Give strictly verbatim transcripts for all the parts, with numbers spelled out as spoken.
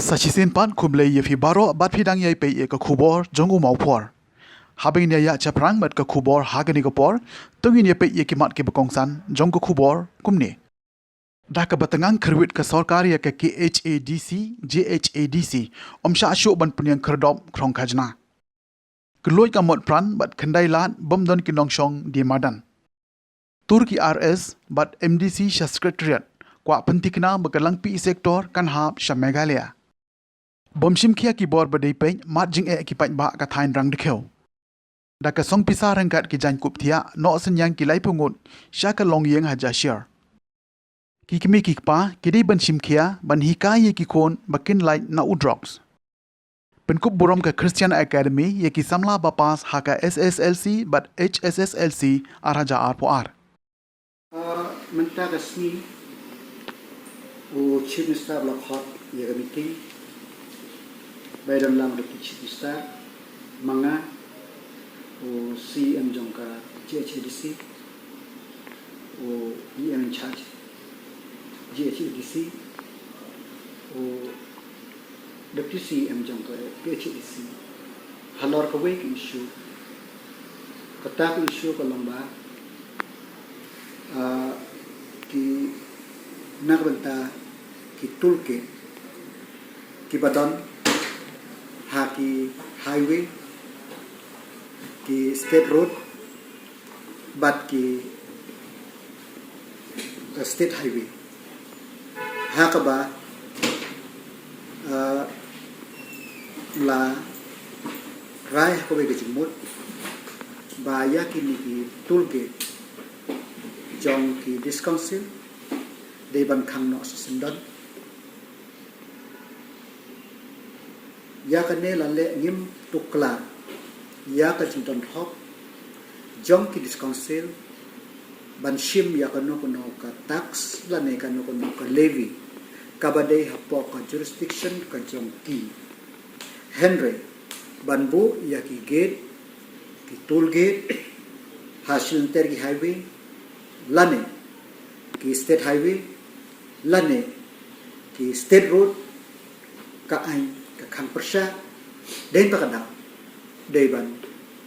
Sa shisien pat khublei ïa phi baroh bad phi dang ïai peit ïa ka khubor jong u Mawphor. Haba ngin ïa ïaid shaphrang bad ka khubor ha kane ka por, to ngin ïa peit ïa ki mat kiba kongsan jong ka khubor kumne. Da kaba tang nang kyrwit ka sorkar ïa ka K H A D C, J H A D C, ym shah shuh ban pynïeng khyrdop khrong khajna. Ka luid ka mot pran bad khyndai lad bym don ki nongshong die madan. Tur ki R S bad M D C sha Secretariat, kwah pynthikna ba ka Langpih sector kan hap sha Meghalaya. Bym shim khia ki bor ba dei peit, mad jingeh ki paidbah ka thaiñ Rangdykhew. Da ka song pisa ryngkat ki jaiñkup thiah, noh synñiang ki laiphew ngut sha ka longïing ha Jashir. Ki kmie ki kpa ki dei ban shim khia ban hikai ïa ki khun ba kin lait na u drugs. Pynkup burom ka Christian Academy ïa ki samla ba pass ha ka S S L C bad H S S L C ar hajar arphew ar. Ah, mynta ka sngi u Chief Minister u la khot ïa ka meeting. Ba ïadon lang bad ki Chief Minister, ma nga, u C E M jong ka J H A D C, u E M in charge J H A D C, u Deputy C E M jong ka P H A D C, halor kawei ka issue. Kata ka issue ka long ba, ah, ki, na ka bynta ki toll gate kiba don ha ki highway, ki state road, bad ki, eh, state highway. Ha kaba, eh, la rai ha kawei ka jingmut ba ïa kine ki toll gate jong ki District Council dei ban khang noh shisyndon. Ïa kane la leh ngim tuklar ïa ka jingdon hok jong ki District Council ban shim ïa kano kano ka tax lane kano kano ka levy kaba dei hapoh ka jurisdiction ka jong ki. Hynrei ban buh ïa ki gate, ki toll gate ha shilynter ki highway lane ki state highway lane ki state road, ka aiñ ka khang pyrshah. Dei na kata ka daw dei ban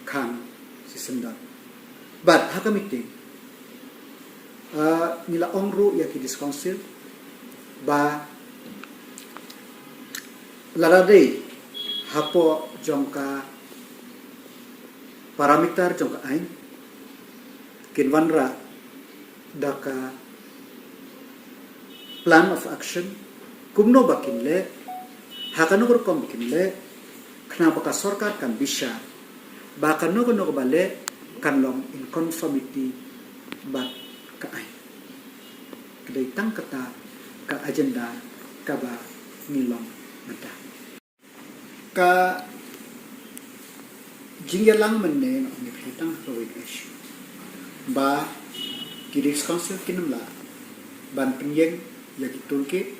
khang shisyndon. Bad ha ka meeting, ah, ngi la ong ruh ïa ki District Council ba lada dei hapoh jong ka parameter jong ka aiñ, kin wanrah da ka plan of action, kumno ba kin leh, ha kano ka rukom kin leh, khnang ba ka sorkar kan bishar ba kano kano kaba leh kan long in conformity bad ka aiñ. Ka dei tang kata ka agenda kaba ngi long mynta. Ka jingïalang mynne nga ong ïa phi tang ha kawei ka issue ba ki District Council kin ym lah ban pynïeng ïa ki toll gate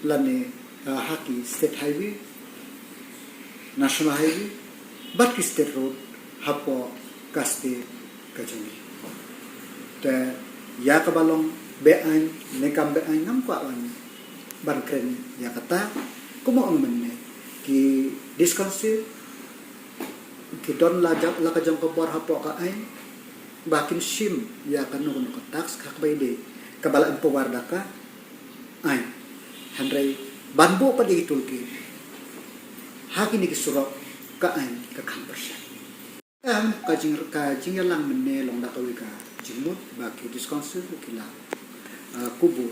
lane, ah, ha ki state highway, national highway bad ki state road hapoh ka state ka jong ngi. Te ïa kaba long be-aiñ ne kam be-aiñ ngam kwah ban, ban kren ïa kata. Kumba ong mynne, ki District Council ki don la jong, la ka jong ka bor hapoh ka aiñ ba kin shim ïa kano kano ka tax ha kaba ïadei kaba la empower da ka aiñ. Hynrei ban buh pat ïa ki toll gate ha kine ki surok, ka aiñ ka khang pyrshah. Em, ka jing, ka jingïalang mynne long da kawei ka jingmut ba ki District Council ki la, ah, kubur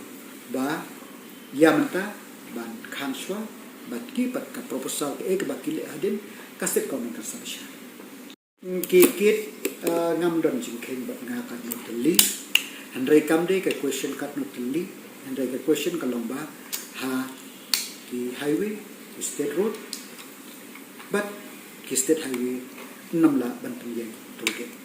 ba ïa mynta ban khang shuwa bad ki pat ka proposal kaei kaba ki leh hadien ka state government kan sa bishar. Ki kit, ah, ngam don jingkheiñ bad nga katno tylli. Hynrei kam dei ka question katno tylli. Hynrei ka question ka long ba ha ki highway, ki state road bad ki state highway ym lah ban pynïeng toll gate.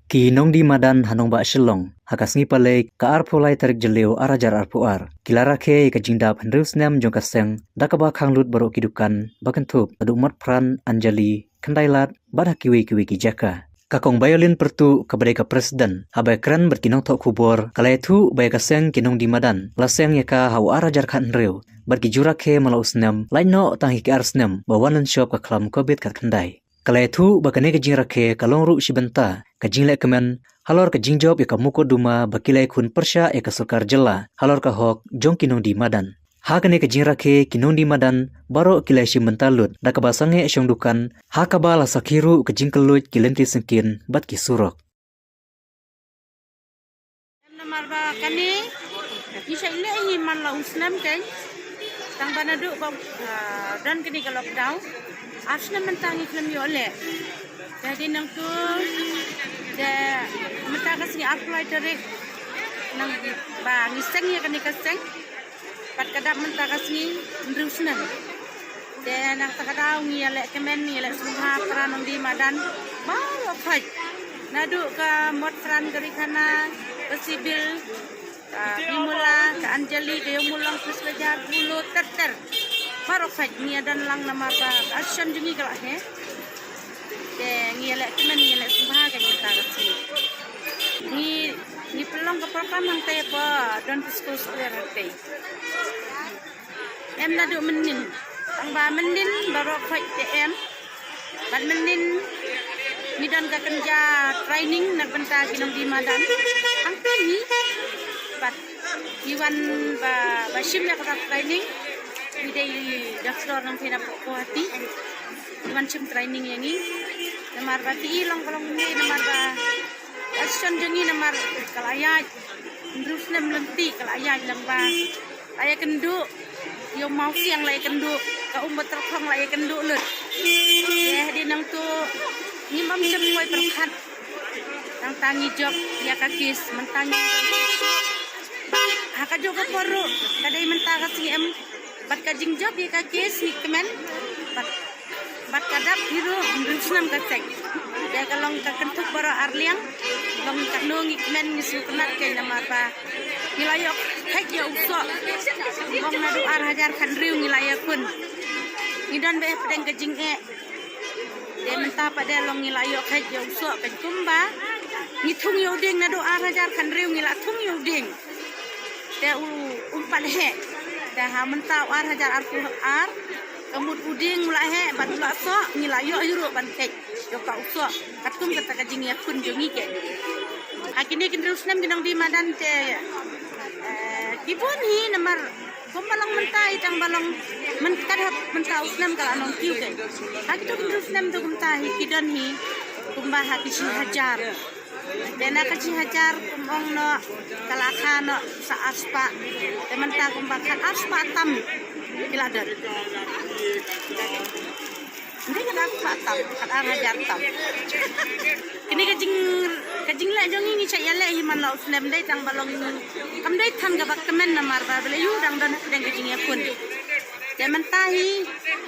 Ki nongdie madan ha nongbah Shillong ha ka sngi Palei ka arphew lai tarik Jylliew ar hajar arphew ar ki la rakhe ïa ka jingdap hynriew snem jong ka seng da kaba khang lut baroh ki dukan ba kynthup naduh Motphran, Anjali, Khyndailat bad ha kiwei kiwei ki jaka. Ka Kong Violin Pyrtuh kaba dei ka president, haba kren bad ki nongthoh khubor, ka la ïathuh ba ïa ka seng ki nongdie madan la seng ïa ka ha u ar hajar khathynriew, bad ki jingrakhe man la u snem lait noh tang hi ki ar snem ba wan lynshop ka khlam covid khatkhyndai. Ka la ïathuh ba kane ka jingrakhe ka long ruh shi bynta ka jingleh kmen halor ka jingjop ïa ka mukotduma ba ki la ïakhun pyrshah ïa ka sorkar jylla halor ka hok jong ki nongdie madan. Ha kane ka jingrakhe ki nongdie madan baroh ki la shim bynta lut da kaba sangeh shong dukan, ha kaba la sakhi ruh ka jingkylluid ki lynti syngkien bad ki surok. Namar ba kane ngi shait leh hi man la u snem keiñ. Tang ba naduh ba, ah, don kane ka lockdown, ar snem mynta ngi khlem ïoh leh. Te dei nangtu, te mynta ka sngi arphew lai tarik, nang ba ngi seng ïa kane ka seng. Pat ka dap mynta ka sngi hynriew snem. Te na kata ka daw ngi ïaleh kmen, ngi ïaleh sngewbha para nongdie madan baroh khoit. Naduh ka Motphran, ka Rikhana, ka Civil, ka Bimula, ka Anjali, ka Ïewmawlong, Police Bazar, Bulo, ter ter. Baroh khoit ngi ïadon lang namar ba ka association jong ngi ka la heh. Te ngi ïaleh kmen, ngi ïaleh sngewbha ka mynta ka sngi. Ngi, ngi pynlong ka program hangtei hapoh Don Bosco Square hangtei. Em naduh mynnin. Tang ba mynnin baroh khoit te em. Bad mynnin ngi don ka kynja training na ka bynta ki nongdie madan. Hangtei hi. Bad ngi wan ba, ba shim ïa kata training. Ngi dei doctor nongpynïap Guwahati. Ngi wan shim training ïa ngi. Namar ba phi i long ka long ngi namar ba association jong ngi namar ka la ïaid hynriew snem lynti, ka la ïaid lang ba la ïakynduh, ïa u mawsiang la ïakynduh, ka um ba tyrkhong la ïakynduh lut. Te hadien nangtu ngim bam shem poi pyrkhat. Nangta ngi jop ïa ka case, mynta ngi jop. Ha kajuh ka por ruh ka dei mynta ka sngi em. Bad ka jingjop ïa ka case ngi kmen. Bad, bad ka dap hi ruh hynriew snem ka seng. Te ka long ka kynthup baroh ar liang. Long katno ngi kmen, ngi sngewtynnat keiñ namar ba ngi la ïoh kheit ïa u soh. Ong naduh ar hajar khathynriew ngi la ïakhun. Ngi don beit hapdeng ka jingeh. Te mynta pat de long ngi la ïoh kheit ïa u soh, keiñ kumba ngi thung ïa u dieng, naduh ar hajar khathynriew ngi la thung ïa u dieng. Te u, um pat heh. Te ha mynta u ar hajar arphew ar, ka mut u dieng u la heh bad u la soh, ngi la ïoh hi ruh ban kheit ïa ka u soh. Katkum kata ka jingïakhun jong ngi keiñ. Ha kine ki hynriew snem ki nongdie madan te, eh, ki bun hi namar kumba long mynta hi tang ba long myn-, ka dap mynta u snem ka la nongkiew keiñ. Ha kito ki hynriew snem te kumta hi ki don hi kumba ha ki shi hajar. Te na ka shi hajar kum ong noh ka la kha noh sa ar spah. Te mynta kumba khat ar spah tam ki la don. Ngi khat ar spah tam, khat ar hajar tam. Kine ka jing, ka jingleh jong ngi ngi shait ïaleh hi man la u snem, dei tang ba long ngi. Kam dei than kaba kmen namar ba balei u dang don hapdeng ka jingïakhun. Te mynta hi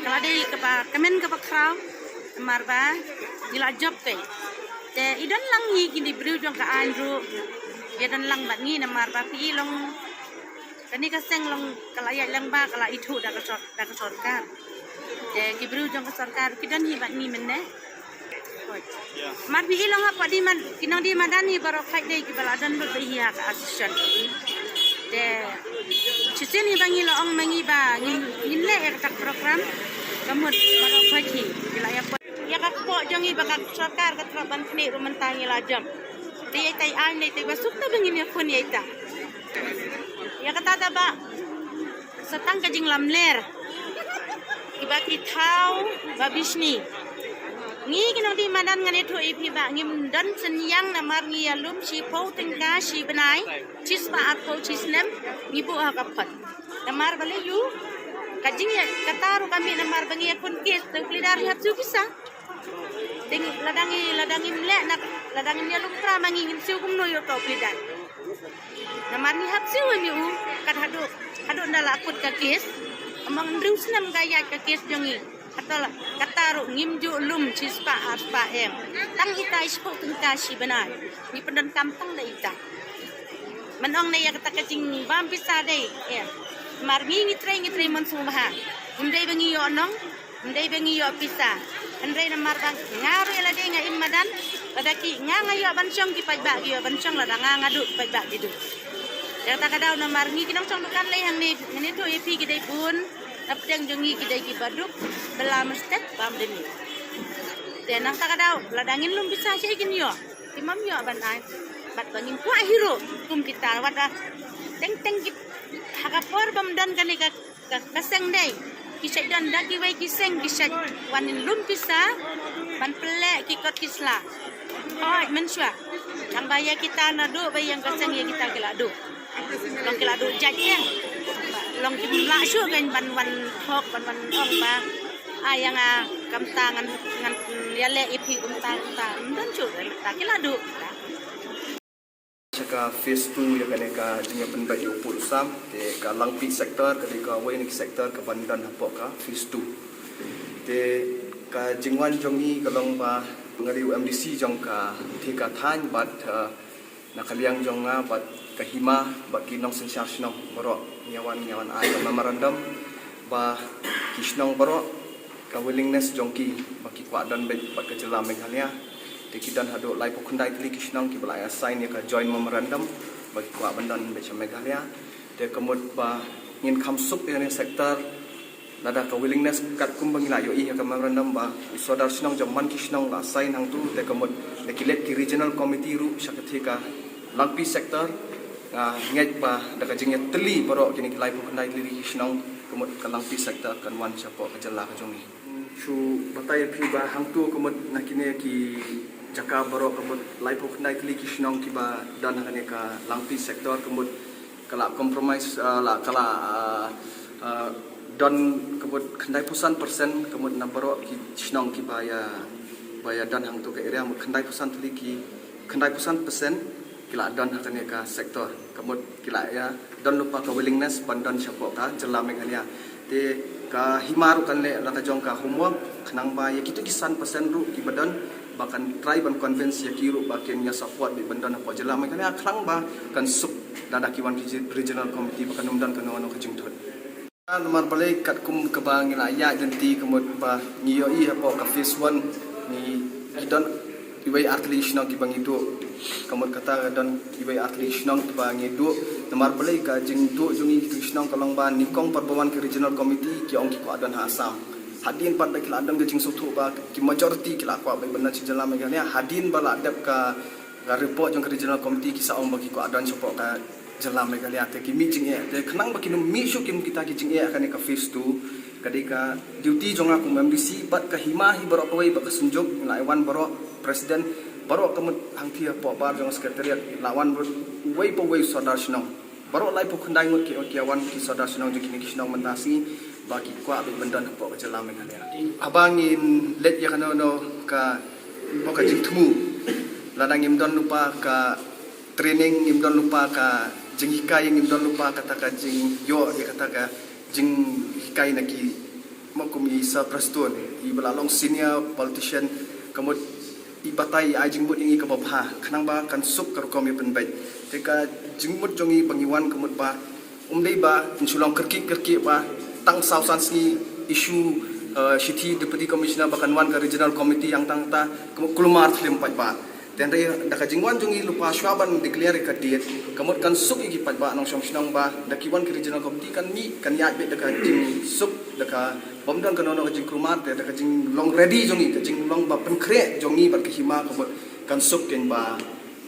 ka la dei kaba kmen kaba khraw namar ba ngi la jop keiñ. Te i don lang hi kine briew jong ka aiñ ruh. Ïa don lang bad ngi namar ba phi i long kane ka seng long ka la ïaid lang ba ka la ithuh da ka sor-, da ka sorkar. Te ki briew jong ka sorkar ki don hi bad ngi mynne. Mar phi i long ha pdeng man, ki nongdie madan hi baroh khoit dei kiba la don beit hi ha ka association. Te shisien hi ba ngi la ong ma ngi ba ngin, ngin leh ïa kata ka program. Ka mut baroh khoit hi ki la ïa poi. Ïa ka kpoh jong ngi ba ka sorkar ka throk ban khnieh ruh mynta ngi la jop. Te ïa ita i aiñ, ïa ita i ba suk ta ba ngin ïakhun ïa ita. Ïa kata da ba sa tang ka jinglamler. Kiba ki thaw ba bishni. Ngi ki nongdie madan ngan ïathuh ïa phi ba ngim don synñiang namar ngi ïalum shiphew tyngka shi bnai, shispah arphew shi snem ngi buh ha ka phot. Namar balei u ka jingïa kata ruh ka mih namar ba ngi ïakhun case te u pleader ngi hap siew pisa. Te ngi, lada ngi, lada ngim leh na, lada ngim ïalum pra ma ngi ngin siew kumno ïa u pleader. Namar ngi hap siew ïa u kat haduh, haduh nda la kut ka case. Among hynriew snem ka ïaid ka case jong ngi. Kata la, kata ruh ngim ju lum shispah arspah em. Tang ita i shiphew tyngka shi bnai. Ngi pyndonkam tang da ita. Mynta ong ne ïa kata ka jingbam pisa dei em. Namar ngi ngi trei, ngi trei mon sngewbha. Ngim dei ba ngi ïoh nong. Ym dei ba ngi ïoh pisa. Hynrei namar ba nga ruh ïa lade nga im madan. Lada ki nga nga ïoh ban shong ki paidbah ki ïoh ban shong, lada nga nga duh ki paidbah ki duh. Te kata ka daw namar ngi ki nongshong dukan lei hangne, ngi ïathuh ïa phi ki dei bun, hapdeng jong ngi ki dei kiba duk, bela mestet bam deni. Te nangta ka daw lada ngin lum pisa sha kin ïoh. Ki mam ïoh ban ai. Bad ba ngin kwah hi ruh kum kita, wat da teng teng ki ha ka por bym don kane ka ka, ka seng dei. Ki shait don da kiwei ki seng ki shait wan lum pisa ban pynleh ki kot ki sla. Hooid, mynshuwa. Tang ba ïa kita naduh ba ïeng ka seng ïa kita ki la duh. Long ki la duh jait ïa. Long kim lah shuh kan ban wan hok ban wan ong ba, ah, ïa nga kumta ngan, ngan ïaleh ïa phi kumta kumta. Ym don shuh kan ta ki la duh. Sha ka phase two ïa kane ka jingïapynbeit ïa u pud u sam, te ka Langpih sector ka dei kawei na ki sector kaban don hapoh ka phase two. Te ka jingwan jong ngi ka long ba nga dei u M D C jong ka thika thaiñ bad, eh, na ka liang jong nga bad ka hima bad ki nongsynshar shnong baroh ngi ïawan, ngi ïawan ai ka memorandum ba ki shnong baroh ka willingness jong ki ba ki kwah don beit bad ka jylla Meghalaya. Te ki don haduh laiphew khyndai tylli ki shnong kiba la ïa sign ïa ka joint memorandum ba ki kwah ban don beit sha Meghalaya. Te ka mut ba ngin kham suk ïa kane sector lada ka willingness katkum ba ngi la ïohi ïa ka memorandum ba u sordar shnong jong man ki shnong la sign hangtu, te ka mut da ki leit ki regional committee ruh sha ka thika Langpih sector. Nga ngeit ba da ka jingïatylli baroh kine ki laiphew khyndai tylli ki shnong, ka mut ka Langpih sector kan wan shapoh ka jylla ka jong ngi. Shu batai ïa phi ba hangtu ka mut na kine ki jaka baroh ka mut laiphew khyndai tylli ki shnong kiba don ha kane ka Langpih sector ka mut ka la compromise, ah, la ka la, ah, ah, don ka mut khyndai phew san percent ka mut na baroh ki shnong kiba ïa, ba ïa don hangtu ka area, mut khyndai phew san tylli ki, khyndai phew san percent ki la don ha kane ka sector. Ka mut ki la ïa don lypa ka willingness ban don shapoh ka jylla Meghalaya. Te ka hima ruh kan leh la ka jong ka homework khnang ba ïa kitu ki san percent ruh kiba don ba kan try ban convince ïa ki ruh ba kin ïa support beit ban don hapoh jylla Meghalaya khnang ba kan suk lada ki wan ki regional committee ba kan ym don kano kano ka jingthut. Namar balei katkum kaba ngi la ïaid lynti ka mut ba ngi ïohi hapoh ka phase one ngi, ngi don iwei artylli shnong kiba ngi duh. Ka mut kata ka don iwei artylli shnong kiba ngi duh. Namar balei ka jingduh jong ngi ki shnong ka long ba nyngkong pat ba wan ki regional committee ki ong ki kwah don ha Assam. Hadien pat ba ki la don ka jingsngewthuh ba ki majority ki la kwah ba ban don sha jylla Meghalaya. Hadien ba la dep ka ka report jong ka regional committee ki sa ong ba ki kwah don shapoh ka jylla Meghalaya, te ki mih jingeh. Te khnang ba kin ym mih shuh kin kita ki jingeh ha kane ka phase two, ka dei ka duty jong nga kum M D C bad ka hima hi baroh kawei bad ka Synjuk, la wan baroh president, baroh ka mut hangthie hapoh bar jong secretariat, la wan baroh uwei pa uwei sordar shnong. Baroh laiphew khyndai ngut ki, ki wan ki sordar shnong jong kine ki shnong mynta sngi ba ki kwah beit ban don hapoh ka jylla Meghalaya. Haba ngin leit ïa kano kano ka, ba ka jingthmu, lada ngim don lypa ka training, ngim don lypa ka jinghikai, ngim don lypa kata ka jingïoh ïa kata ka jinghikai na ki, mo kum i Sir Prestone, i ba la long senior politician, ka mut i batai, i ai jingmut ïa ngi kaba bha khnang ba kan suk ka rukom ïapynbeit. Te ka jingmut jong ngi ba ngi wan ka mut ba ym dei ba ngin shu long kyrkieh kyrkieh ba tang saw san sngi issue, eh, shithi Deputy Commissioner ba kan wan ka regional committee, hangta hangta ka mut kulmar thlem paidbah. Te hynrei da ka jingwan jong ngi lypa shuwa ban declare ïa ka date, ka mut kan suk ïa ki paidbah nongshong shnong ba da ki wan ki regional committee kan mih, kan ïaid beit da ka jingsuk, da ka bym don kano kano ka jingkulmar, te da ka jinglong ready jong ngi, ka jinglong ba pynkhreh jong ngi bad ka hima ka mut kan suk kin ba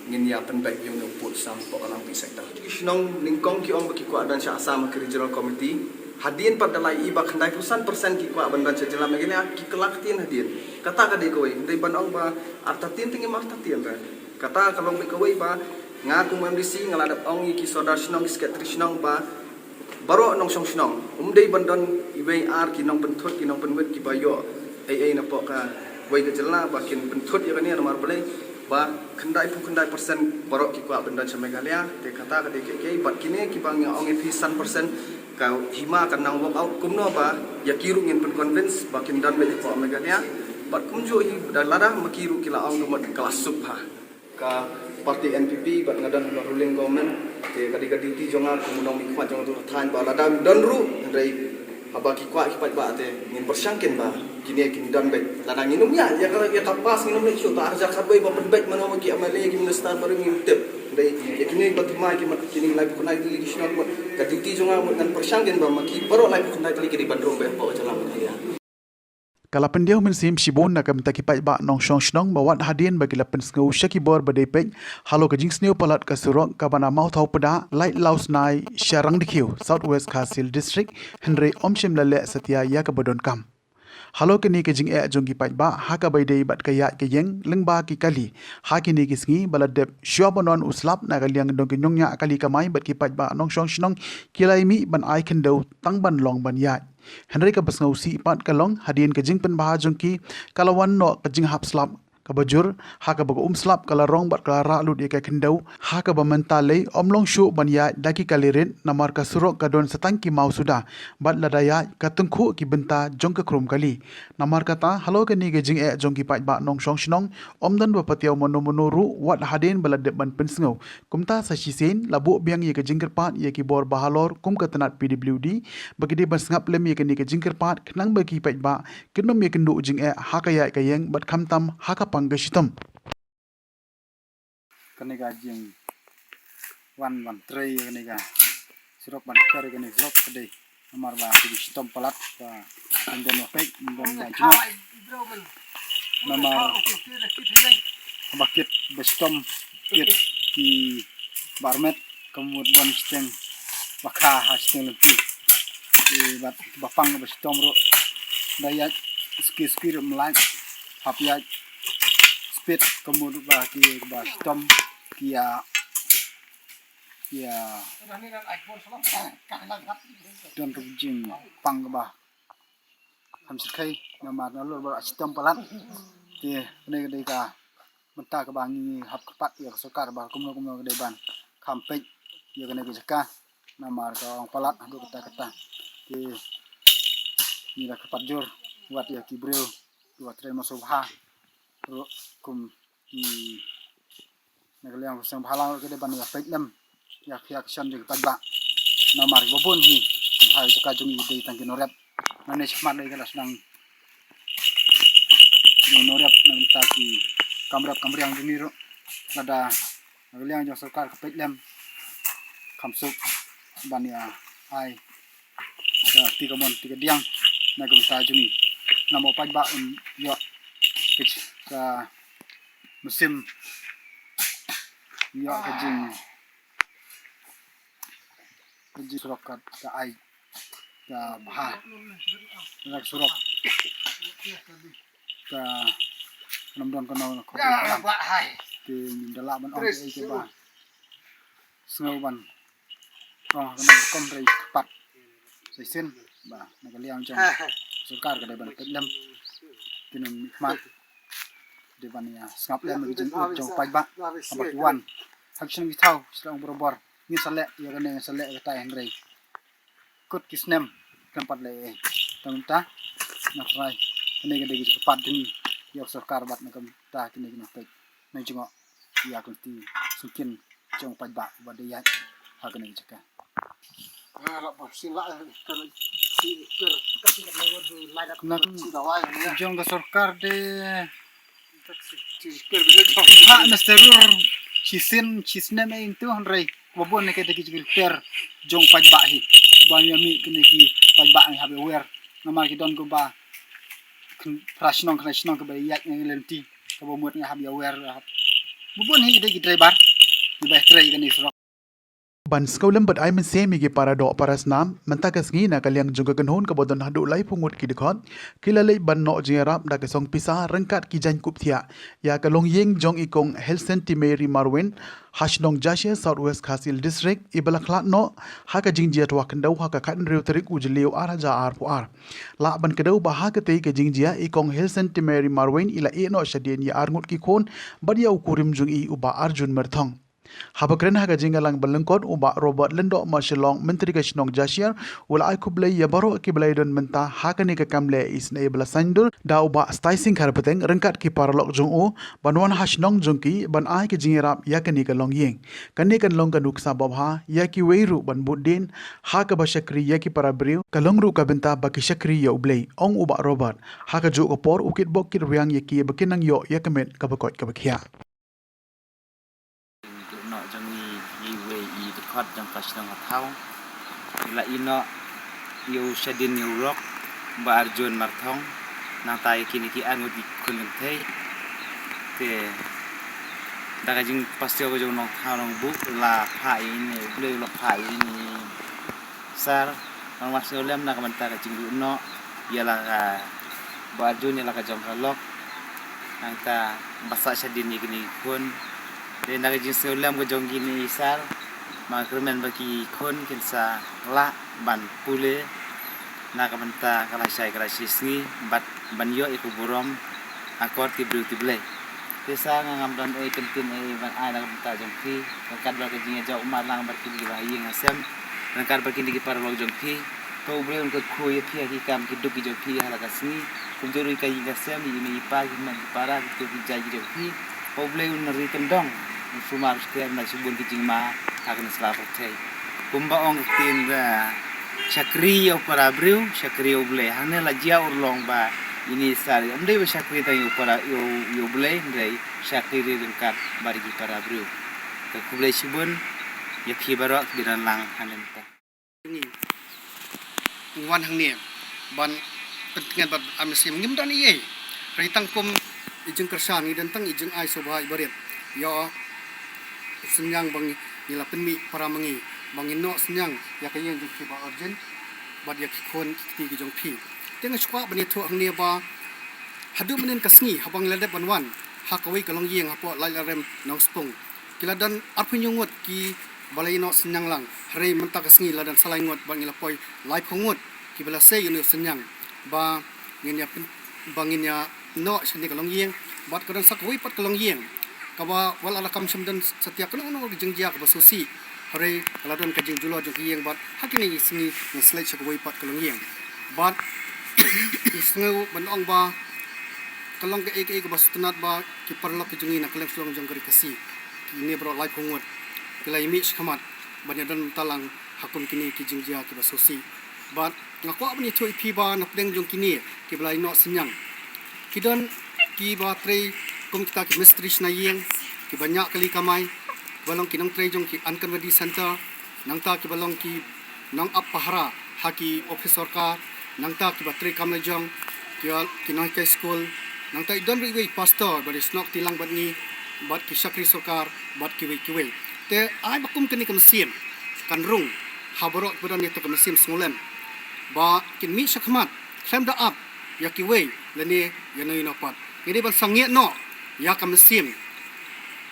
ngin ïa pynbeit ïa u pud sam hapoh ka Langpih sector. Ki shnong nyngkong ki ong ba ki kwah don sha Assam ha ki regional committee. Hadien pat da la ïohi ba khyndai phew san percent ki kwah ban don sha jylla Meghalaya, ki kylla ktien hadien. Kata ka dei kawei, dei ban ong ba artatien te ngim artatien re. Kata ka long beit kawei ba nga kum M D C nga la dep ong ïa ki sordar shnong, ki secretary shnong ba baroh nongshong shnong, ym dei ban don iwei ar ki nongpynthut, ki nongpynwit kiba ïoh ei ei napoh kawei ka jylla ba kin pynthut ïa kane, namar balei ba khyndai phew khyndai percent baroh ki kwah ban don sha Meghalaya. Te kata ka dei kiei kiei, bad kine kiba nga ong ïa phi san percent ka hima kan nang work out kumno ba ïa ki ruh ngin pynconvince ba kin don beit hapoh Meghalaya. Bad kumjuh hi da lada ma ki ruh ki la ong ka mut ka la suk bha. Ka party N P P bad nga don ha ka ruling government, te ka dei ka duty jong nga kum u nongmihkhmat jong ka thaiñ ba lada don ruh, hynrei Haba ki kwah ki paidbah te ngin pyrshang kin ba kine kin don beit. Lada ngin ym ïa ïa ka ïa ka pass ngin ym leit shuh, ta arja khatwei ba pynbeit mano ba ki M L A ki minister barim ngin tip. Dei ïa kine ba ki mai ki mat kine laiphew khyndai tylli ki shnong mut ka duty jong nga mut ngan pyrshang kin ba ma ki baroh laiphew khyndai tylli ki dei ban rung beit hapoh ka jylla Meghalaya. Ka la pyndiaw mynsiem shibun na ka bynta ki paidbah nongshong shnong ba wat hadien ba ki la pynsngew sha ki bor ba dei peit halor ka jingsniew palat ka surok kaba na Mawthaw Pda, Laitlaw Snai sha Rangdykhew, South West Khasi Hills District, hynrei ym shym la leh satia ïa kaba donkam. Halor kane ka jingeh jong ki paidbah ha kaba ïadei bad ka ïaid ka ïeng lyngba ki kali ha kine ki sngi ba la dep shuwa ban wan u slap na ka liang jong ki nongñiah kali kamai bad ki paidbah nongshong shnong ki la ïa mih ban ai khyndew tang ban long ban ïaid. Hynrei kaba sngewsih pat ka long hadien ka jingpynbha jong ki ka la wan noh ka jinghap slap kaba jur ha kaba ka um slap ka la rong bad ka la rah lut ïa ka khyndew ha kaba mynta lei ym long shuh ban ïaid da ki kali rit namar ka surok ka don sa tang ki maw suda bad lada ïaid ka tyngkhuh ki bynta jong ka khrum kali. Namar kata halor kane ka jingeh jong ki paidbah nongshong shnong ym don ba patiaw mano mano ruh wat hadien ba la dep ban pynsngew. Kumta sa shisien la buh biang ïa ka jingkyrpad ïa ki bor ba halor kum ka tnat P W D ba ki dei ban sngap lem ïa kane ka jingkyrpad khnang ba ki paidbah kin ym ïakynduh jingeh ha ka ïaid ka ïeng bad khamtam ha ka pang ka shitom. Kane ka jingwan wan trei ïa kane ka surok ban kher ïa kane surok ka dei namar ba ki shitom palat ba ym don wa peit ym don wa jingeh. Namar ba kit ba shitom kit ki bar met ka mut ban shiteng ba kha ha shiteng lynti. Ki ba ba pang ba shitom ruh da ïaid ski ski ruh mlai hap ïaid speed ka mut ba ki ba shitom ki ïa ki ïa don ka jingpang ba kham shyrkhei namar na lor ba shitom palat. Te kane ka dei ka mynta kaba ngi hap kyrpad ïa ka sorkar ba kumno kumno ka dei ban kham peit ïa kane ka jaka namar ka ong palat haduh kata kata. Te ngi la kyrpad jur wat ïa ki briew kiba trei ma sngewbha ruh kum ki na ka liang ka seng bhalang ruh ki dei ban ïa peit lem ïa ka ïa ka shan jong ki paidbah. Namar ba bun hi ha ka jaka jong ngi dei tang ki nongrep. Nane shakhmat dei ka la sdang jong nongrep na ka bynta ki kam rep kam riang jong ngi ruh. Lada na ka liang jong sorkar ka peit lem kham suk ban ïa ai ka ti ka mon ti ka diang na ka bynta jong ngi. Namar paidbah un ïoh ka ka mynsiem ïoh ka jing ka jing surok ka ka ai ka bha ka surok ka nam don ka nong ka ki da lah ban ong ka ai ka ba sngew ban ong ka nong kom rei pat. Sa shisien ba na ka liang jong sorkar ka dei ban peit lem ki nongmihkhmat dei ban ïa sngap lem ki jingud jong paidbah haba ki wan ha ki shnong ki thaw shlong barabor ngin sa leh ïa kane ngin sa leh ïa katai hynrei kut ki snem khlem pat leh ei. Tang mynta nga tharai kane ka dei ka jingkyrpad jong ngi ïa ka sorkar bad na ka bynta kine ki nongpeit nongjngoh ïa ka lynti sngewsih jong paidbah ba dei ïaid ha kane ka jaka. Na jong ka sorkar de ha na serur shisien shisnem ei tu hynrei ba bun ne ka dei ki jingkyrpad jong paidbah hi ba ngi mih kine ki paidbah ngi hap ïa wer namar ki don kumba phra shnong khyndai shnong kaba ïaid ngi lynti kaba mut ngi hap ïa wer hap ba bun hi ki dei ki driver kiba trei kane surok. Ban sngewlem bad ai mynsiem ïa ki para doh para snam mynta ka sngi na ka liang jong ka kynhun kaba don haduh laiphew ngut ki dkhot ki la leit ban noh jingïarap da ka song pisa ryngkat ki jaiñkup thiah ïa ka longïing jong i kong Helsen Timeri Marwin ha shnong Jashe South West Khasi Hills District iba la khlad noh ha ka jingjia twa khyndew ha ka khathynriew tarik u Jylliew ar hajar arphew ar. Lah ban kdew ba ha katei ka jingjia i kong Helsen Timeri Marwin i la ïeh noh shadien ïa arngut ki khun bad ïa u kurim jong i u Bah Arjun Myrthong. Haba kren ha ka jingïalang ba lyngkot, u Bah Robert Lyngdoh Marshallong, Myntri ka shnong Jashiar, u la ai khublei ïa baroh kiba la ïadon mynta ha kane ka kam leh isynei ba la saiñdur da u Bah Stai Sing Kharpeteng ryngkat ki paralok jong u ban wan ha shnong jong ki ban ai ka jingïarap ïa kane ka longïing. Kane kan long ka nuksa babha ïa kiwei ruh ban bud dien ha kaba shakri ïa ki para briew, ka long ruh ka bynta ba ki shakri ïa U Blei, ong u Bah Robert. Ha kajuh ka por u kitbok kitrwiang ïa ki ba kin nang ïoh ïa ka met kaba koit kaba khiah. Ïa u noh jong ngi, ïa iwei i dkhot jong ka shnong Hathaw. Ngi la ïeh noh ïa u shadien ïa u rok, Bah Arjun Marthong. Nangta ïa kine ki ar ngut ki khun kynthei. Te da ka jingpastor ka jong u Nongthaw Nongbuh, la phah ïa ine, U Blei u la phah ïa ine i Sar, nang wan sngewlem na ka bynta ka jingduh noh ïa la ka Bah Arjun ïa la ka jong ka lok. Nangta ba sah shadien ïa kine ki khun. Te na ka jingsngewlem ka jong kine i Sar, ma nga kyrmen ba ki khun kin sa lah ban pule na ka bynta ka lashai ka lashisngi bad ban ïoh ïa ka burom akor ki briew ki Blei. Te sa nga ngam don ei kyntien ei ban ai na ka bynta jong phi, ryngkat bad ka jingïajaw ummat lang bad kine kiba ha ïing ha sem, ryngkat bad kine ki paralok jong phi. To U Blei un kyrkhu ïa phi ha ki kam ki duk ki jong phi ha la ka sngi. Kumjuh ruh ïa ka ïing ka sem, ïa i mei i pa, ki hynmen ki para, ki kti ki jait ki jong phi. To U Blei un ri kyndong, un sumar shkor na shibun ki jingma ha kane ka sla pyrthei. Kumba ong ka ktien, shakri ïa u para briew, shakri ïa U Blei. Hangne la jia urlong ba ine i Sar ym dei ba shakri tang ïa u para, ïa u, ïa U Blei, hynrei shakri ryngkat bad ki para briew. Te khublei shibun ïa phi baroh kiba don lang hangne mynta. Ngi wan hangne ban pyntngen bad ai mynsiem, ngim don ei ei. Hynrei tang kum i jingkyrshan, ngi don tang i jingai sngewbha iba rit ïa u synñiang ba ngi la pynmih para ma ngi ba ngin noh synñiang ïa ka ïing jong phi Bah Arjun bad ïa ki khun ki kti ki jong phi. Te nga shu kwah ban ïathuh hangne ba haduh mynhynnin ka sngi haba ngi la dep ban wan ha kawei ka longïing hapoh Laitarem Nongspung, ki la don arphew hynñiew ngut kiba la ïeh noh synñiang lang. Hynrei mynta ka sngi la don sa lai ngut bad ngi la poi laiphew ngut kiba la sei ïa une u synñiang ba ngin ïa pyn-, ba ngin ïa noh shane ka longïing. Bad ka don sa kawei pat ka longïing kaba wat la kam shym don satia kano kano ka jingjia kaba sngewsih. Hynrei ka la don ka jingjulor jong ka ïing bad ha kine ki sngi ngin sa leit sha kawei pat ka longïing. Bad ngi sngew ban ong ba ka long kaei kaei kaba sngewtynnat ba ki paralok ki jong ngi na kylleng shnong jong ka Ri Khasi, kine baroh laiphew ngut, ki la ïa mih shakhmat ban ïadon bynta lang ha kum kine ki jingjia kiba sngewsih. Bad nga kwah ban ïathuh ïa phi ba na pdeng jong kine kiba la ïeh noh synñiang, ki don kiba trei kum kita ki mistri shna ïing, kiba ñiah kali kamai, kiba long ki nongtrei jong ki Anganwadi Center, nangta kiba long ki nongap pahara ha ki ophis sorkar, nangta kiba trei kam lajong, ki, ki nonghikai skul, nangta i don ruh iwei i pastor ba dei snoh kti lang bad ngi, bad ki shakri sorkar, bad kiwei kiwei. Te ai ba kum kane ka mynsiem kan rung ha baroh kiba don ïa kata ka mynsiem sngewlem ba kin mih shakhmat khlem da ap ïa kiwei lane ïa no ïa no pat. Ngi dei ban sangeh noh ïa ka mynsiem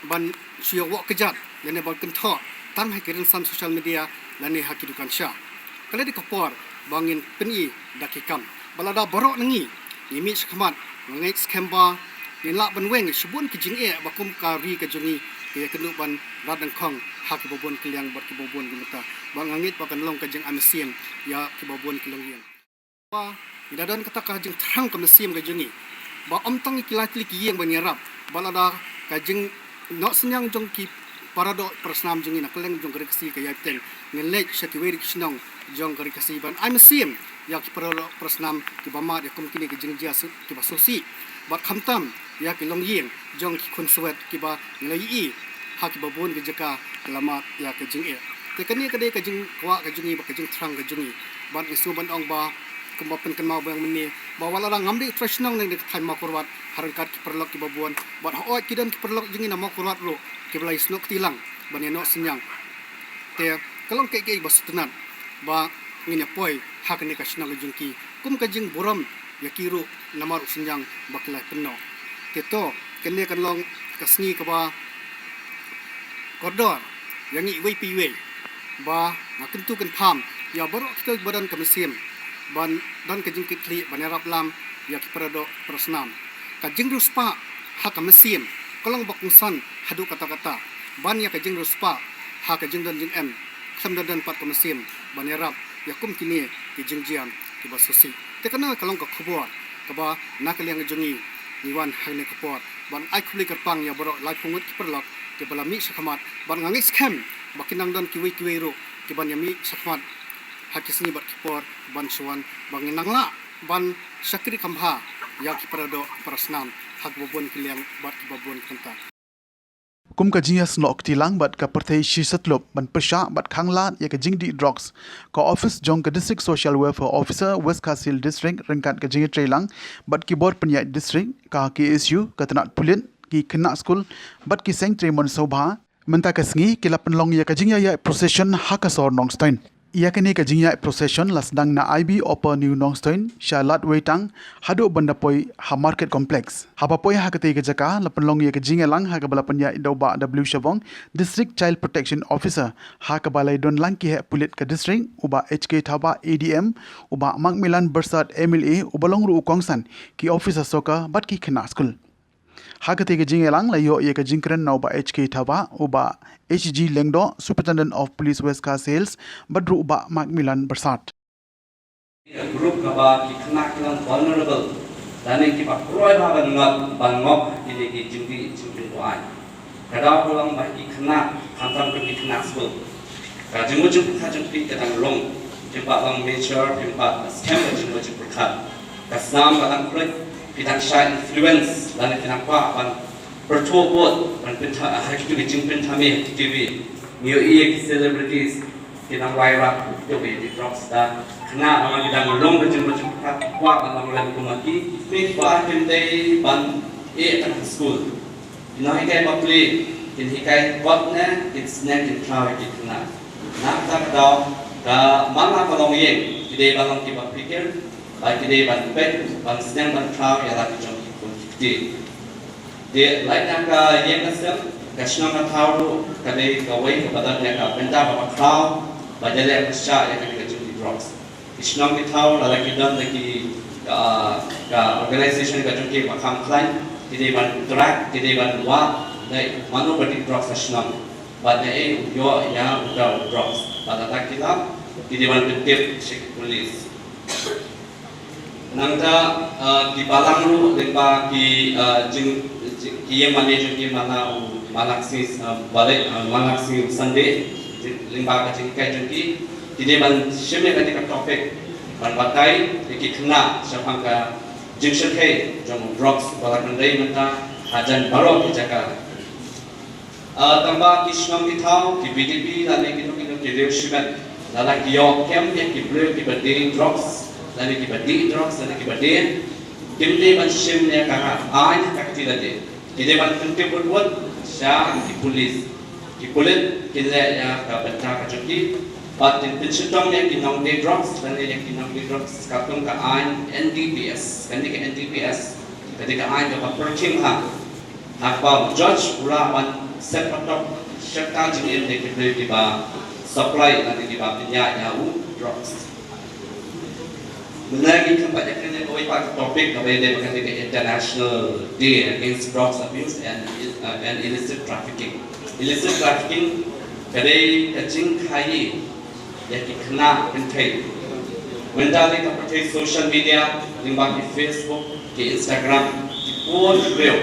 ban shu ïa wok kjat lane ban kynthoh tang ha ki rynsan social media lane ha ki dukan sha. Ka la dei ka por ba ngin pyni da ki kam. Ba lada baroh na ngi ngi mih shakhmat, nga ngeit skhem ba ngin lah ban weng shibun ki jingeh ba kum ka ri ka jong ngi ka ïa kynduh ban rat dyngkhong ha kiba bun ki liang bad kiba bun ki bynta. Ba nga ngeit ba kan long ka jingai mynsiem ïa kiba bun ki longïing. Ba ngi da don kata ka jingthrang ka mynsiem ka jong ngi ba ym tang ki lai tylli ki ïing ban ïarap, ba lada ka jingnoh synñiang jong ki para doh para snam jong ngi na kylleng jong ka Ri Khasi ka ïai bteng, ngin leit sha kiwei de ki shnong jong ka Ri Khasi ban ai mynsiem ïa ki para doh para snam kiba mad ïa kum kine ki jingjia kiba sngewsih. Bad khamtam ïa ki longïing jong ki khun swet kiba ngi la ïohi ha kiba bun ki jaka ki la mad ïa ka jingeh. Te kane ka dei ka jingkwah ka jong ngi bad ka jingthrang ka jong ngi. Bad ngi sngew ban ong ba kumba pynkynmaw biang mynne ba wat lada ngam dei u trai shnong ne ka thaiñ Mawkyrwat, ha ryngkat ki paralok kiba bun bad hooid ki don ki paralok jong ngi na Mawkyrwat ruh kiba la ïasnoh kti lang ban ïanoh synñiang. Te ka long kaei kaei ba sngewtynnat ba ngin ïa poi ha kane ka shnong ka jong ki kum ka jingburom ïa ki ruh namar u synñiang ba ki la pynnoh. Te to, kane kan long ka sngi kaba kordor ïa ngi iwei pa iwei ba nga kyntu kynpham ïa baroh kita kiba don ka mynsiem ban don ka jingkitkhlieh ban ïarap lam ïa ki para doh para snam. Ka jingriewspah ha ka mynsiem ka long ba kongsan haduh katta katta. ban ïa ka jingriewspah ha ka jingdon jingem, khlem da don pat ka mynsiem ban ïarap ïa kum kine ki jingjia kiba sngewsih. Te kane ka long ka khubor kaba na ka liang jong ngi ngi wan ha kane ka por ban ai khublei kyrpang ïa baroh laiphew ngut ki paralok kiba la mih shakhmat, bad nga ngeit skhem ba kin nang don kiwei kiwei ruh kiban ïa mih shakhmat ha ki sngi bad ki por ban shu wan, ba ngin nang lah ban shakri kham bha ïa ki paradoh parasnam ha kiba bun ki liang bad kiba bun ki bynta. Kum ka jingïasnoh kti lang bad ka pyrthei shisatlup ban pyrshah bad khanglad ïa ka jingdih drugs, ka office jong ka District Social Welfare Officer, West Khasi Hills District, ryngkat ka jingïatreilang bad ki bor pynïaid district, ka K S U, ka tnat pulit, ki khynnah skul bad ki seng trei mon sngewbha, mynta ka sngi ki la pynlong ïa ka jingïaid procession ha ka sor Nongstoiñ. Ïa kane ka jingïaid procession la sdang na I B Upper New Nongstoiñ sha Ladweitang haduh ban da poi ha Market Complex. Haba poi ha katei ka jaka la pynlong ïa ka jingïalang ha kaba la pynïaid da u Bah W Shabong, District Child Protection Officer, ha kaba la ïadon lang ki heh pulit ka district, u Bah H K Thabah, A D M, u Bah Macmillan Byrsat, M L A, uba long ruh u kongsan ki officer sorkar bad ki khynnah skul. Ha katei ka jingïalang la ïoh ïa ka jingkren na u Bah H K Thabah, u Bah H G Lyngdoh, Superintendent of Police West Khasi Hills, bad ruh u Bah Macmillan Byrsat. Ka group kaba ki khynnah ki long vulnerable, lane kiba kloi bha ban ngop, ban ngop ha kine ki jingdih jingpynbuaid. Ka daw ka long ba ki khynnah, khamtam ki khynnah skul. Ka jingmut jingpyrkhat jong ki ka dang rung, phim pat long mature, phim pat skhem ka jingmut jingpyrkhat. Ka snam ka dang khluit, phi dang shah influence, lane phi dang kwah ban pyrthuh bud, ban pynthame ha kito ki jingpynthame ha T V. Ngi ïohi ïa ki celebrities ki dang rai rap, kito ki dih drugs da. Khynnah namar ki dang rung ka jingmut jingpyrkhat, kwah ban long lem kum ma ki. Phi kwah kim dei ban ïeh tang ha skul. Ki nonghikai bapli kin hikai kot ne kin sneng kin khlaw ïa ki khynnah. Na kata ka daw ka man la ka longïing, ki dei ban long kiba phikir, ba ki dei ban peit, ban sneng ban khlaw ïa la ki jong ki khun ki kti. Te lait na ka ïing ka sem, ka shnong ka thaw ruh ka dei kawei kaba don ïa ka bynta kaba khraw ban ïaleh pyrshah ïa kane ka jingdih drugs. Ki shnong ki thaw, lada ki don da ki, ka, ka organisation ka jong ki ba kham khlaiñ, ki dei ban track, ki dei ban wad, dei mano ba dih drugs ha shnong. Bad naei u ïoh ïa uta u drugs. Bad lada ki lap, ki dei ban pyntip sha ki police. Nangta, ah, ki balang ruh lyngba ki, ah, jing, jing, ki ïing mane jong ki man la u, man la ka sngi, ah, Balei, ah, man la ka sngi Sunday, lyngba ka jinghikai jong ki, ki dei ban shim ïa kane ka topic ban batai ïa ki khynnah shaphang ka jingshyrkhei jong u drugs ba la kynrei mynta hajan baroh ki jaka. Ah, tangba ki shnong ki thaw, ki V D P lane kino kino ki riew shimet, lada ki ïoh kem ïa ki briew kiba dih drugs, lane kiba dih drugs, lane kiba dih, kim dei ban shim ïa ka aiñ ha ka kti lade. Ki dei ban pyntip wut wut sha ki police. Ki pulit kin leh ïa ka bynta ka jong ki. Bad kin pynshitom ïa ki nongdie drugs, lane ïa ki nongdie drugs katkum ka aiñ N D P S. Kane ka N D P S ka dei ka aiñ kaba pyrkhing ha. Ha kaba u judge u lah ban set patok shakta jingim ïa ki briew kiba supply lane kiba pynïaid ïa u drugs. Mynta ngi kynbat ïa kane kawei pat ka topic kaba ïadei bad kane ka International Day Against Drugs Abuse and, uh, and Illicit Trafficking. Illicit trafficking ka dei ka jingkhaii ïa ki khynnah kynthei. Mynta lei ka pyrthei social media, lyngba ki Facebook, ki Instagram, ki bun ki briew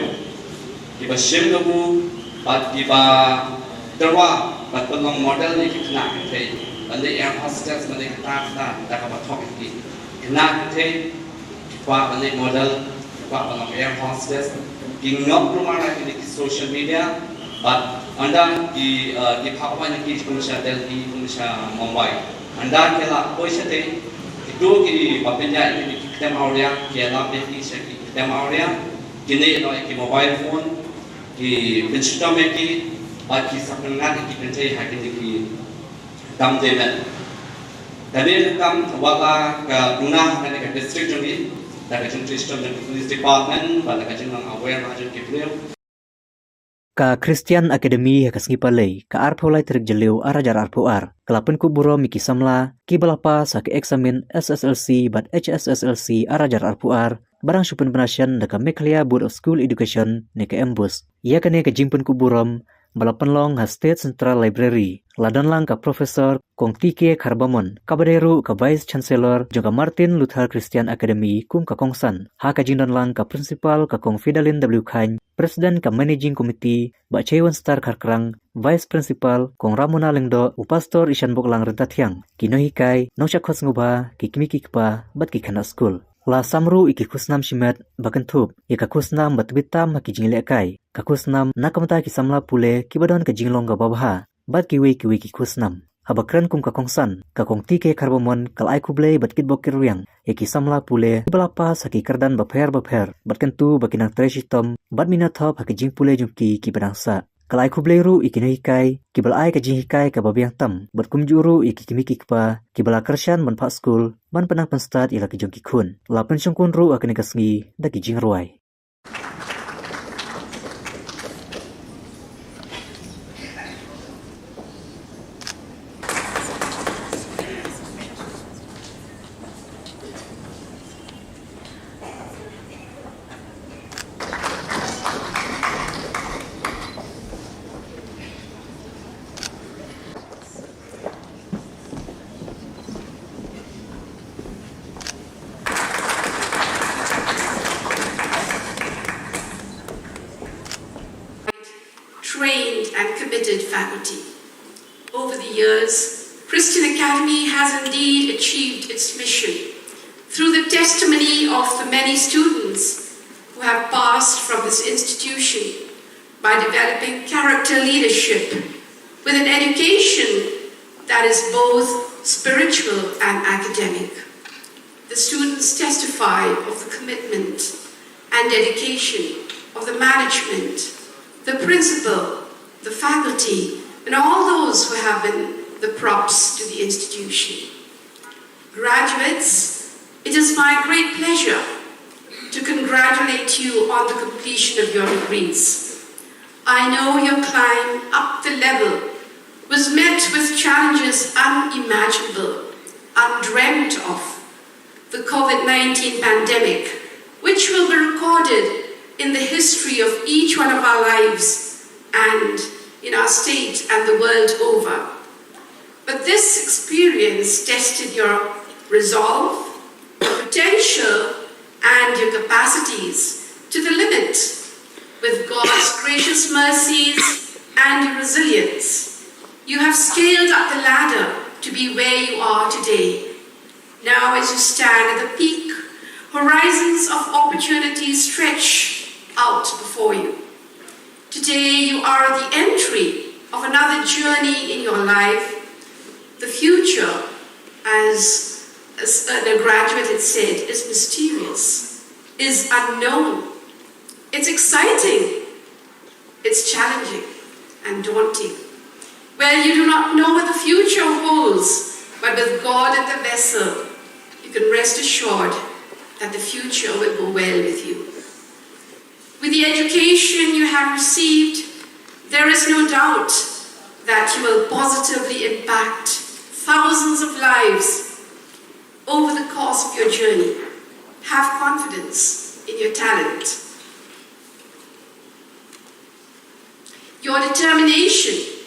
kiba shim kabu bad kiba tyrwa ban pynlong model ïa ki khynnah kynthei, ban leit air hostess, ban leit kata kata, da kaba thok ïa ki khynnah kynthei. Ki kwah ban leit model, ki kwah ban long air hostess, ki ngop kulmar na kine ki social media. Bad ynda ki, eh, ki phah waiñ ïa ki kum sha Delhi, kum sha Mumbai, ynda ki la poi shatei, kito kiba pynïaid ïa kine ki ktem awria ki ïalap ïa ki sha ki ktem awria. Kine ki noh ïa ki mobile phone, ki pynshitom ïa ki, bad ki sa pynngat ïa ki kynthei ha kine ki kam dei met. Kane ka kam wat la ka duna ha kane ka district jong ngi, da ka jingtrei shitom jong ka police department bad da ka jinglong aware ha jong ki briew. Ka Christian Academy ha ka sngi Palei, ka arphew lai tarik Jylliew arhajar arphew ar, ka la pynkup burom ïa ki samla kiba la pass ha ka eksamin S S L C bad H S S L C arhajar arphew ar, ba dang shu pynbna shen da ka Meghalaya Board of School Education ne ka MBOSE. Ïa kane ka jingpynkup burom ba la pynlong ha State Central Library. La don lang ka Professor Kong T K Kharbamon, kaba dei ruh ka Vice Chancellor jong ka Martin Luther Christian Academy kum ka kongsan, ha ka jingdon lang ka Principal ka Kong Fidalin W Khain, President ka Managing Committee, Bah Cheiwenstar Kharkrang, Vice Principal Kong Ramona Lyngdoh, u Pastor Ishanboklang Ryntathiang, ki nonghikai, nongshah khot sngewbha, ki kmie ki kpa, bad ki khynnah skul. La sam ruh ïa ki khusnam shimet ba kynthup ïa ka khusnam ba tbit tam ha ki jinglehkai, ka khusnam na ka bynta ki samla pule kiba don ka jinglong kaba bha, bad kiwei kiwei ki khusnam. Haba kren kum ka kongsan, ka Kong T K Kharbamon ka la ai khublei bad kitbok kitrwiang ïa ki samla pule kiba la pass ha ki kyrdan bapher bapher, bad kyntu ba kin nang trei shitom bad mynta thop ha ki jingpule jong ki kiba dang sah. Ka la ai khublei ruh ïa ki nonghikai kiba la ai ka jinghikai kaba biang tam, bad kumjuh ruh ïa ki kmie ki kpa kiba la kyrshan ban phah skul, ban pynnang pynstad ïa la ki jong ki khun. La pynshongkun ruh ha kane ka sngi da ki jingrwai. Trained and committed faculty. Over the years, Christian Academy has indeed achieved its mission through the testimony of the many students who have passed from this institution by developing character leadership with an education that is both spiritual and academic. The students testify of the commitment and dedication of the management, the principal, the faculty, and all those who have been the props to the institution. Graduates, it is my great pleasure to congratulate you on the completion of your degrees. I know your climb up the level was met with challenges unimaginable, undreamt of. The COVID nineteen pandemic, which will be recorded in the history of each one of our lives and in our state and the world over. But this experience tested your resolve, your potential, and your capacities to the limit. With God's gracious mercies and your resilience, you have scaled up the ladder to be where you are today. Now, as you stand at the peak, horizons of opportunity stretch out before you. Today, you are at the entry of another journey in your life. The future, as, as the graduate had said, is mysterious, is unknown. It's exciting. It's challenging and daunting. Well, you do not know what the future holds, but with God at the vessel, you can rest assured that the future will go well with you. With the education you have received, there is no doubt that you will positively impact thousands of lives over the course of your journey. Have confidence in your talent, your determination,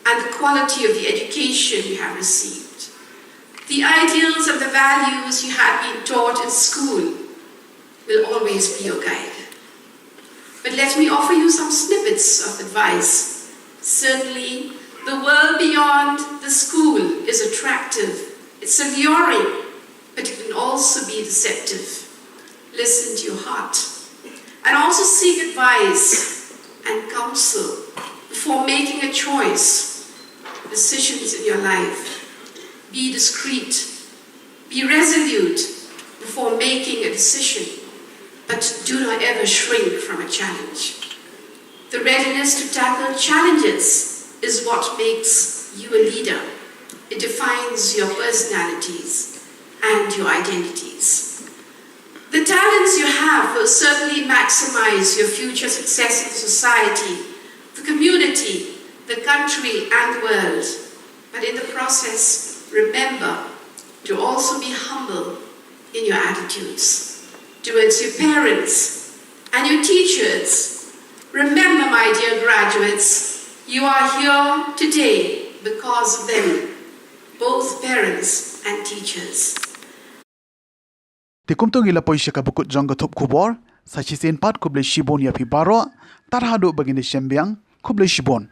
and the quality of the education you have received. The ideals and the values you have been taught in school will always be your guide. But let me offer you some snippets of advice. Certainly, the world beyond the school is attractive, it's alluring, but it can also be deceptive. Listen to your heart and also seek advice and counsel before making a choice, decisions in your life. Be discreet, be resolute before making a decision, but do not ever shrink from a challenge. The readiness to tackle challenges is what makes you a leader. It defines your personalities and your identities. The talents you have will certainly maximize your future success in society, the community, the country, and the world. But in the process, remember to also be humble in your attitudes towards your parents and your teachers. Remember, my dear graduates, You are here today because of them, both parents and teachers. Te kumto ngi la poi sha ka bakut jong ka thup khubor, sa shisien pat khublei shibun ïa phi baroh, tad haduh ba ngin ïa shem biang, khublei shibun.